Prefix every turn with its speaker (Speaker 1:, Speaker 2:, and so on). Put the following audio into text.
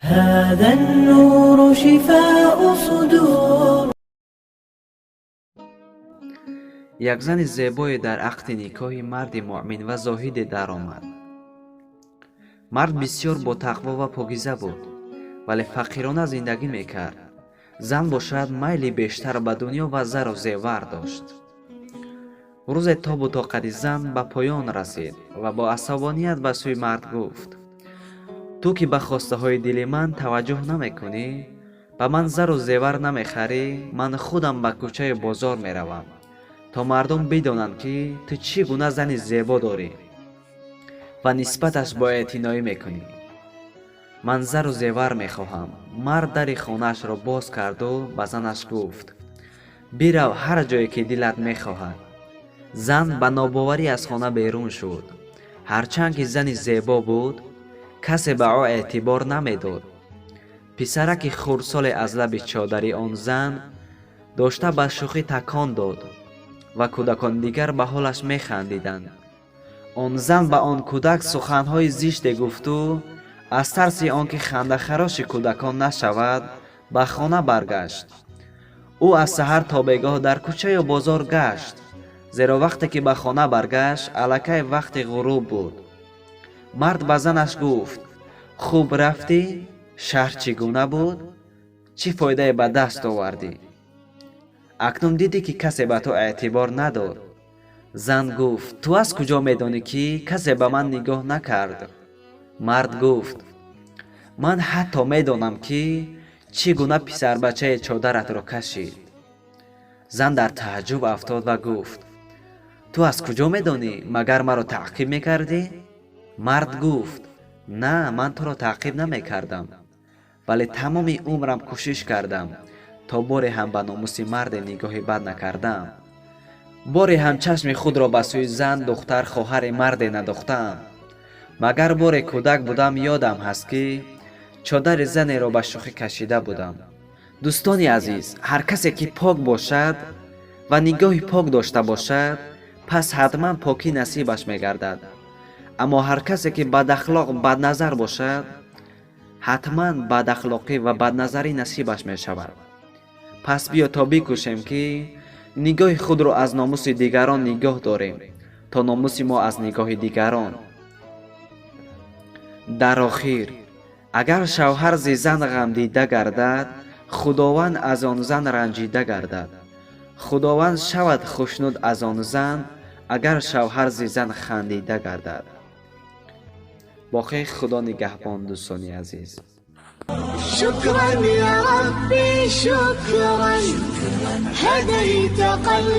Speaker 1: هذا النور شفاء صدور.
Speaker 2: Як зани зебое дар ақди никоҳи марди муъмин ва зоҳиде даромад. Мард бисёр ботақво ва покиза буд, вале фақирона зиндагӣ мекард. Зан бошад, майли бештар ба дунё ва зару зевар дошт. Рӯзе тобу тоқати зан ба поён расид ва бо асабоният ба сӯи мард гуфт: «Ту ки ба хостаҳои дили ман таваҷҷӯҳ намекунӣ, ба ман зару зевар намехарӣ, ман худам ба кӯчаю бозор меравам, то мардум бидонанд, ки ту чӣ гуна зани зебо дорӣ ва нисбаташ боэътиноӣ мекунӣ. Ман зару зевар мехоҳам». Мард дари хонаашро боз карду ба занаш гуфт: «Бирав ҳар ҷое ки дилат мехоҳад». Зан ба нобоварӣ аз хона берун шуд. Ҳарчанд ки зани зебо буд, касе ба ӯ эътибор намедод. Писараки хурдсоле аз лаби чодари он зан дошта ба шӯхӣ такон дод ва кӯдакони дигар ба ҳолаш механдиданд. Он зан ба он кӯдак суханҳои зиште гуфту аз тарси он ки хандахароши кӯдакон нашавад, ба хона баргашт. Ӯ аз саҳар то бегоҳ дар кӯчаю бозор гашт, зеро вақте ки ба хона баргашт, аллакай вақти ғуруб буд. Мард ба занаш гуфт: «Хуб рафтӣ? Шаҳр чӣ гуна буд? Чӣ фоидае ба даст овардӣ? Акнун дидӣ, ки касе ба ту эътибор надод». Зан гуфт: «Ту аз куҷо медонӣ, ки касе ба ман нигоҳ накард?» Мард гуфт: «Ман ҳатто медонам, ки чӣ гуна писарбачае чодаратро кашид». Зан дар тааҷҷуб афтод ва гуфт: «Ту аз куҷо медонӣ? Магар маро таъқиб мекардӣ?» Мард гуфт: «На, ман туро таъқиб намекардам, вале тамоми умрам кӯшиш кардам, то боре ҳам ба номуси марде нигоҳи бад накардам, боре ҳам чашми худро ба сӯи зан, духтар, хоҳари марде надохтаам. Магар боре кӯдак будам, ёдам ҳаст, ки чодари занеро ба шӯхӣ кашида будам». Дӯстони азиз, ҳар касе ки пок бошад ва нигоҳи пок дошта бошад, пас ҳатман покӣ насибаш мегардад. Аммо ҳар касе ки бадахлоқ, бадназар бошад, ҳатман бадахлоқӣ ва бадназарӣ насибаш мешавад. Пас биё то бикӯшем, ки нигоҳи худро аз номуси дигарон нигоҳ дорем, то номуси мо аз нигоҳи дигарон. Дар охир, агар шавҳар зи зан ғамдида гардад, Худованд аз он зан ранҷида гардад. Худованд шавад хушнуд аз он зан, агар шавҳар зи зан хандида гардад. Боқӣ Худо нигаҳбон, дӯстони азиз.
Speaker 3: شكرا يا ربي، شكرا، هديت قلبي.